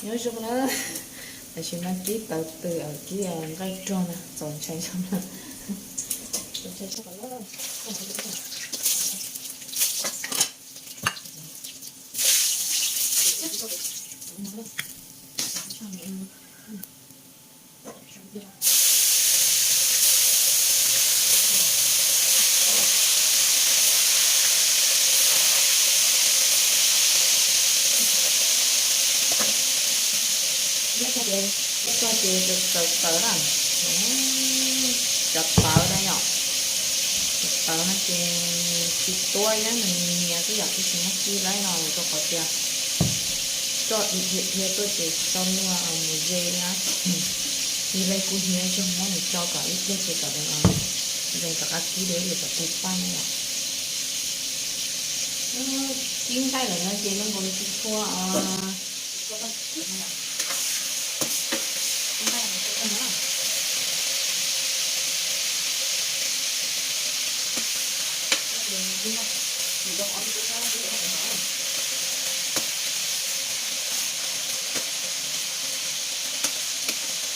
Nyob zoo na, tam sim no kib tawv tws, kib nqaij rog na, txaus ntshai tshaj plaws. Ib txog ces, ib txog ces txawv txawv na, cov tawv na yom, cov tawv no ces tsis tuab, yog nws nyias xwb yom, tab sis muab kib lawm no rau qhov tias tso dhia dhia tuaj ces tsis tau luag mus ze na. Yog li kuv hniav zoo muab nws tso kom ib pliag ces kom nws zoo rov qab kib dua ib lwm kom tag paj na yom. Kib nqaij lawm no ces zoo nkaus tsis tshua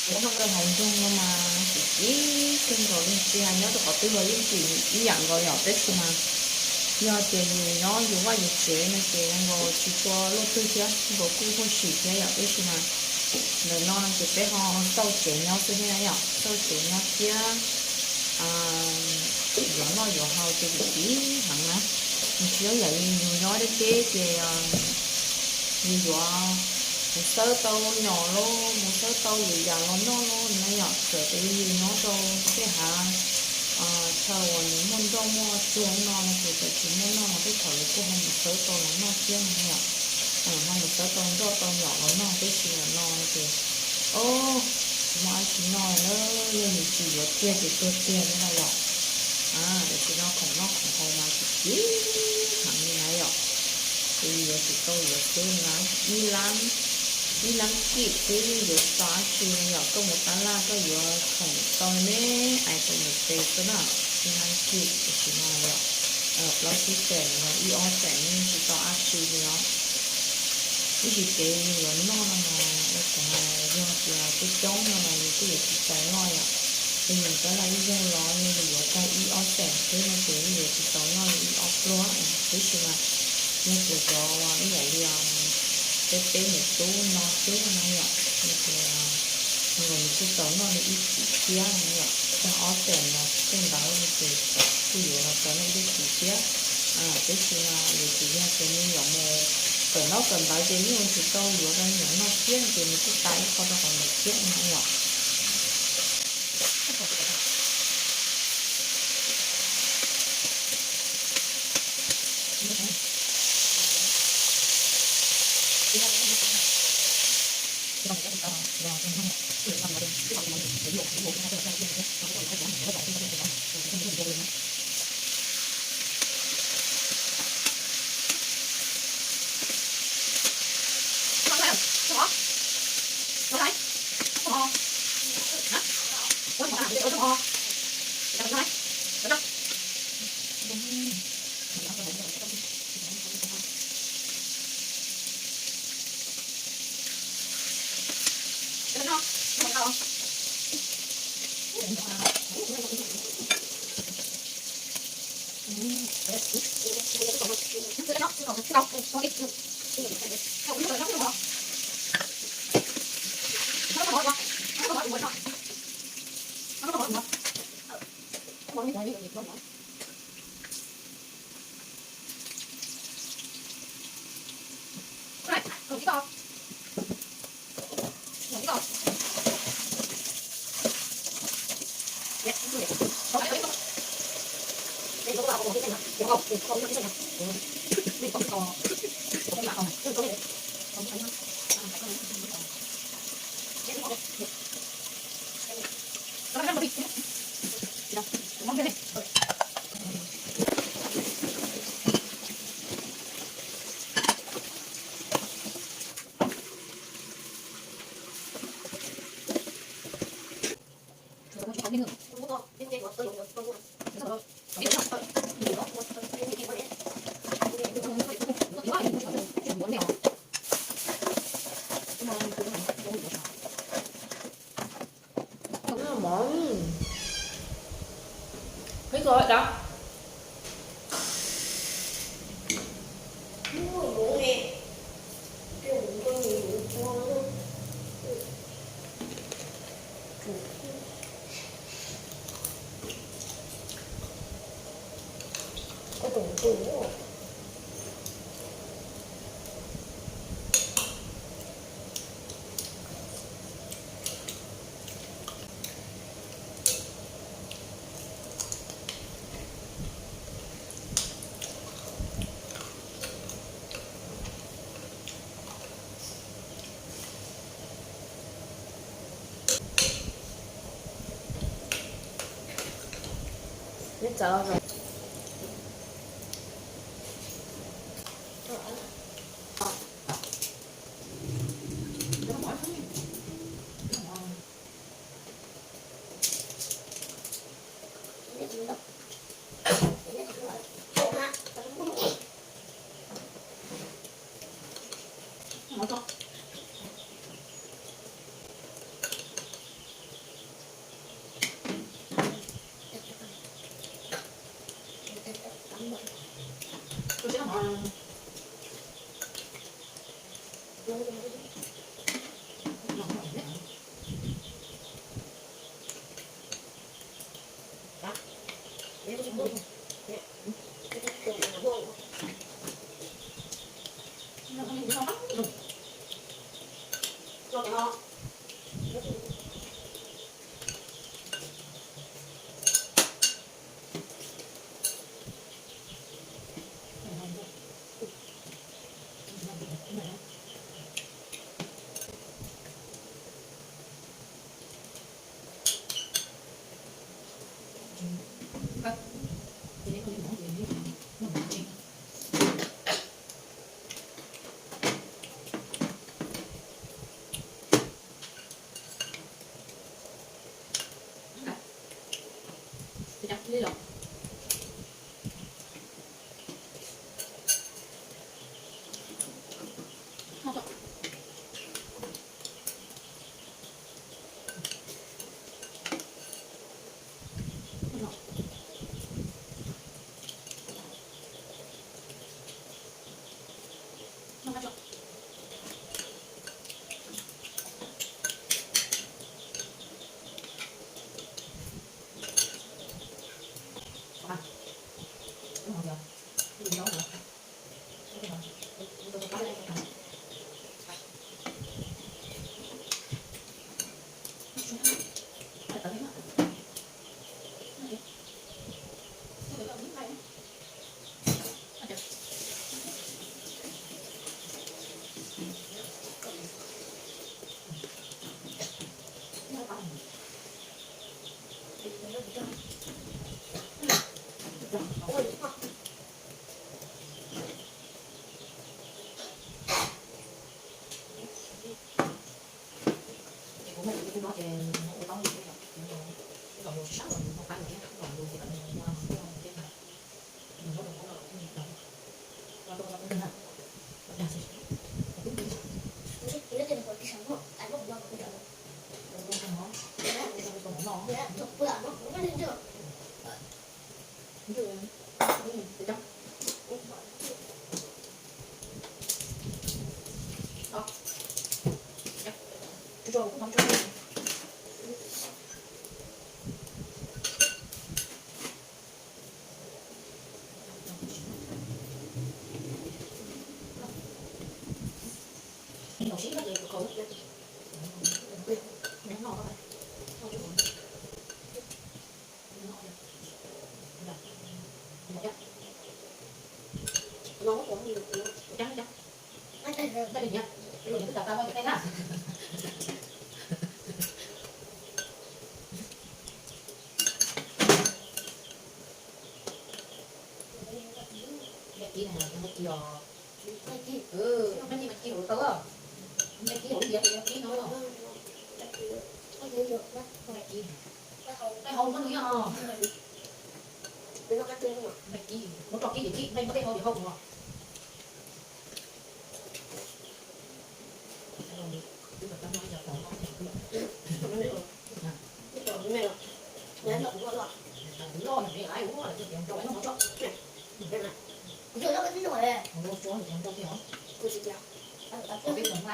Ua hauv nroog no mas tsis kib kawg nkaus li, tsis hais nyob rau qhov twg los yeej tsim ib yam nkaus yom, tab sis mas yog tias yus nyob yus vaj yus tsev no ces nkaus tsis tshua luaj twg thiab, nkaus kuj huaj sim thiab yom, tab sis mas ntawm no no ces peb ho xauj tsev nyob xwb thiab na yom, xauj tsev nyob thiab yuav noj yuav haus ces tsis kib heev na. Nws tsis zoo yam li yus nyob deb deb ces yus yuav mus xawb tau nyom los mus xawb tau lwm yam los noj los na yom, txawm tias yus nyob rau tej hav chaw uas nws muaj nroj muaj tsuag no no ces txawm tsis muaj noj los tej thaum yus kuj ho mus xawb tau los noj thiab no yom. Ho mus xawb tau nroj tau nyom los noj, tab sis ntawm no no ces o, tsis muaj dab tsi noj na, yog yus tsis yuav kiag ces tuag tiag li no yom. Tam sim no khoom noj khoom haus mas tsis kib heev li na yom. Ces yuav tsum tau yuav xwb na, ib lab, ib lab kib xwb yeej yuav tsis tau dab tsi li yom. Koj mus tab laj koj yuav khoom tau me ais tau me tes xwb na, ib lab kib tam sim no yom, plaub tsib xees no ib ob xees yeej tsis tau dab tsi li os. Tab sis kev yus yuav noj no mas ua tsav yog tias coob coob no mas yus kuj yuav tsis txaus noj yom. Ces yus tab laj ib zaug los yog yus yuav tau ib ob xees xwb no ces yeej yuav tsis txaus noj li ib ob pluag, tab sis mas yog tias cov ib yam li peb peb niam tub no xwb no yom, no ces nws kuj txaus noj li ib chim thiab no yom, tag ob xees los tej ntawd no ces kuj yuav los txaus noj ib lub chim thiab. Tab sis mas yus tsis yog tias nws yuav mus kawm ntaub kawm ntawv ces yeej yuav tsis tau yuav rau nws noj thiab no ces nws kuj tas ib qho rau qhov ntawd thiab no yom. Mov, peb kho dab.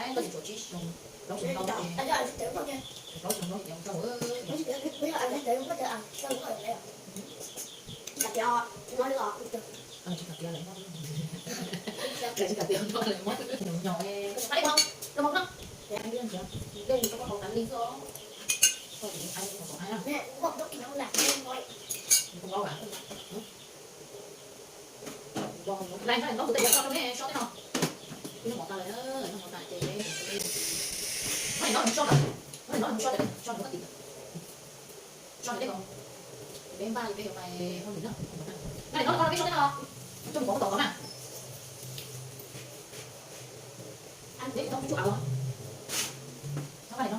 Ib koj tsis tshuav tsib xyoo, plaub xyoo ntau, plaub xyoo ntau ces mus rau tsis kam tias lawv muab, lawv tsis kam tias muab nyoos nyoos, koj tsis paib no, koj mus no, dej koj muab hau tas li xwb os. Koj tsis paib koj tsis paib na. Lais no ntaub tus tej yuav tso rau nej so tej no. Ib hnub mov tas lawm, ib hnub mov tas ces, no no so, no no so, so rau koj tim, so rau tej ko, peb npaj peb yuav pais hauj lwm na. Npaj no rau peb so tej no, coj mus pov koj tom ko na. Neb tsis tau tsuj av los? Ntawd ho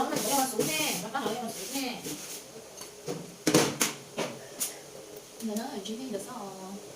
lub no yuav los xub ne, rov qab los yuav los xub ne. Ntawd na, ntsib nej ntawd xwb os.